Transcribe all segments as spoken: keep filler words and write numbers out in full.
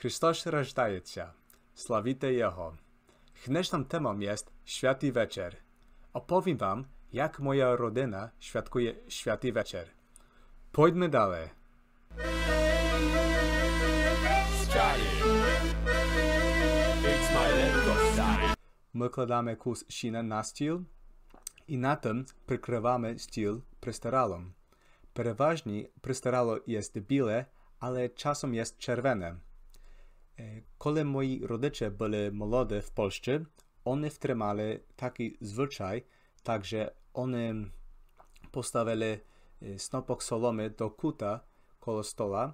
Христос раждаєтся. Славіте Його. Днешным темом єст Святый вечер. Оповім вам, як моя родина святкує Святый вечер. Пойдме дале. Мы кладаме кус сіна на стіл і на тым прикрываме стіл пристиралом. Переважні пристирало єст біле, але часом єст червене. Е, коли мої родиче были молоды в Польщы, они втримали такый звычай, так же они поставили, е, снопок соломы до кута коло стола,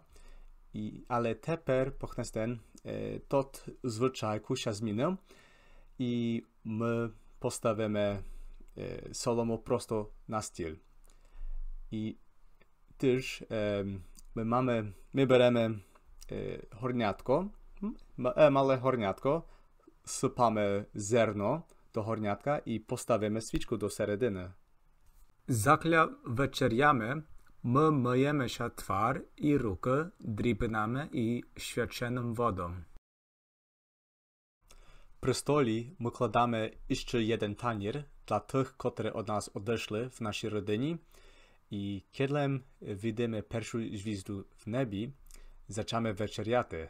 і, але тепер, по днешній ден, е, тот звычай кус ся змінив, і мы поставиме, е, солому просто на стіл. І тыж, е, мы маме, мы береме, е, горнятко, м, ма-, е, мале горнятко, сыпаме зерно до горнятка і поставиме свічку до середины. Закля вечеряме, мы мыєме ся твар і рукы дрібнами і свяченым водом. При столі мы кладаме іщы єден танір для тых, котры од нас одышли в нашій родині, і кед лем видиме першу звізду в небі, зачаме вечеряти.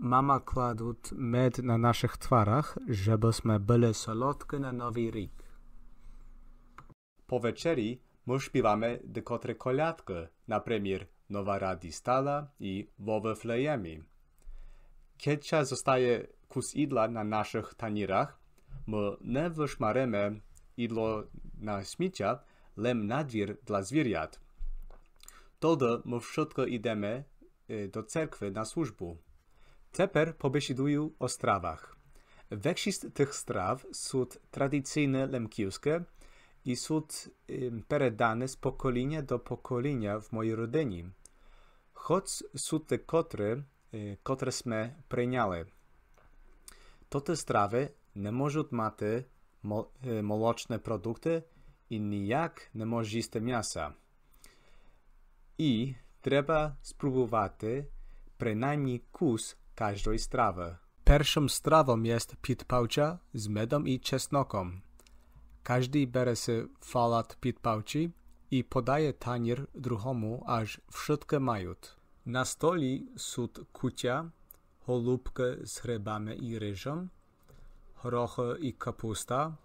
Мама кладут мед на нашых тварах, жебы сме были солодкы на Новый рік. По вечері мы шпіваме декотры колядкы, напримір, Нова радіст стала і Во Вифлеємі. Кед ся зостає кус ідла на нашых танірах, мы не вышмариме ідло на сміття, лем на двір для звірят. Тогды мы вшыткы ідеме, е, до церкви на службу. Тепер побесідую о стравах. Векшіст тых страв сут традіційны лемківскы і сут, ем, переданы з поколіня до поколіня в моїй родині. Хоц сут декотры, е, котры сме прийняли. Тоты стравы не можут мати мо-, е, молочны продукты і ніяк не мож їсти мяса. І треба спробувати принаймні кус каждой стравы. Першым стравом єст підпалча з медом і чесноком. Каждый бере си фалат підпалчі і подає танір другому, аж вшыткы мають. На столі сут кутя, голубкы з грибами і рижом, горохы і капуста,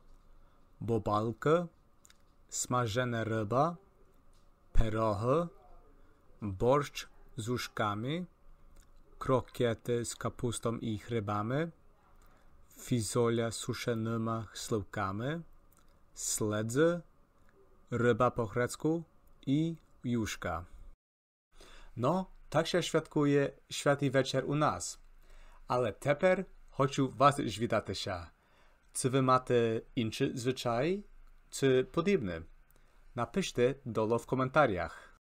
бобалкы, смажена рыба, пирогы, борщ з ушками, крокеты з капустом і грибами, фізоля з сушеныма сливками, следзы, рыба по грецку і юшка. Но, так ся святкує Святый вечер у нас. Але тепер хочу вас звідати ся. Ци вы мате інші звычаї, ци подібне? Напиште долу в коментарях.